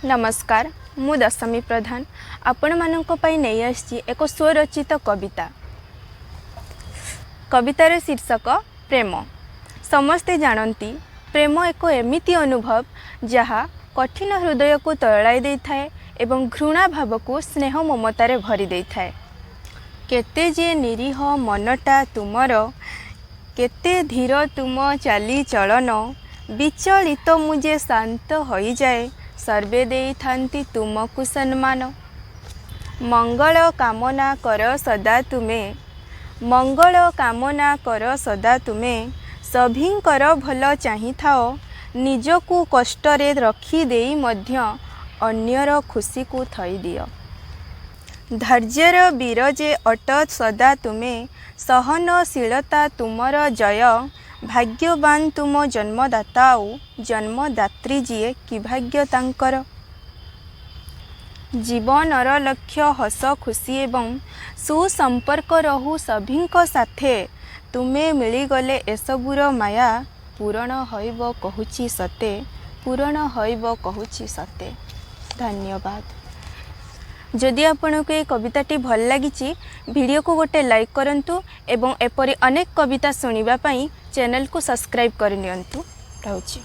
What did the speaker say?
ନମସ୍କାର, ମୁଁ ଦଶମୀ ପ୍ରଧାନ ଆପଣମାନଙ୍କ ପାଇଁ ନେଇ ଆସିଛି ଏକ ସ୍ୱରଚିତ କବିତା। କବିତାର ଶୀର୍ଷକ ପ୍ରେମ। ସମସ୍ତେ ଜାଣନ୍ତି, ପ୍ରେମ ଏକ ଏମିତି ଅନୁଭବ ଯାହା କଠିନ ହୃଦୟକୁ ତରଳାଇ ଦେଇଥାଏ ଏବଂ ଘୃଣା ଭାବକୁ ସ୍ନେହ ମମତାରେ ଭରି ଦେଇଥାଏ। କେତେ ଯେ ନିରୀହ ମନଟା ତୁମର, କେତେ ଧୀର ତୁମ ଚାଲିଚଳନ, ବିଚଳିତ ମୁଁ ଯେ ଶାନ୍ତ ହୋଇଯାଏ, ସର୍ବେ ଦେଇଥାନ୍ତି ତୁମକୁ ସମ୍ମାନ। ମଙ୍ଗଳ କାମନା କର ସଦା ତୁମେ, ମଙ୍ଗଳ କାମନା କର ସଦା ତୁମେ, ସଭିଙ୍କର ଭଲ ଚାହିଁଥାଅ, ନିଜକୁ କଷ୍ଟରେ ରଖିଦେଇ ମଧ୍ୟ ଅନ୍ୟର ଖୁସିକୁ ଥୋଇଦିଅ। ଧୈର୍ଯ୍ୟର ବୀର ଯେ ଅଟ ସଦା ତୁମେ, ସହନଶୀଳତା ତୁମର ଜୟ, ଭାଗ୍ୟବାନ ତୁମ ଜନ୍ମଦାତା ଆଉ ଜନ୍ମଦାତ୍ରୀ ଯିଏ, କି ଭାଗ୍ୟ ତାଙ୍କର। ଜୀବନର ଲକ୍ଷ୍ୟ ହସ ଖୁସି ଏବଂ ସୁସମ୍ପର୍କ ରହୁ ସଭିଙ୍କ ସାଥେ, ତୁମେ ମିଳିଗଲେ ଏସବୁର ମାୟା ପୂରଣ ହୋଇବ କହୁଛି ସତେ, ପୂରଣ ହୋଇବ କହୁଛି ସତେ। ଧନ୍ୟବାଦ। ଯଦି ଆପଣଙ୍କୁ ଏ କବିତାଟି ଭଲ ଲାଗିଛି, ଭିଡ଼ିଓକୁ ଗୋଟେ ଲାଇକ୍ କରନ୍ତୁ ଏବଂ ଏପରି ଅନେକ କବିତା ଶୁଣିବା ପାଇଁ ଚ୍ୟାନେଲକୁ ସବସ୍କ୍ରାଇବ୍ କରିନିଅନ୍ତୁ। ରହୁଛି।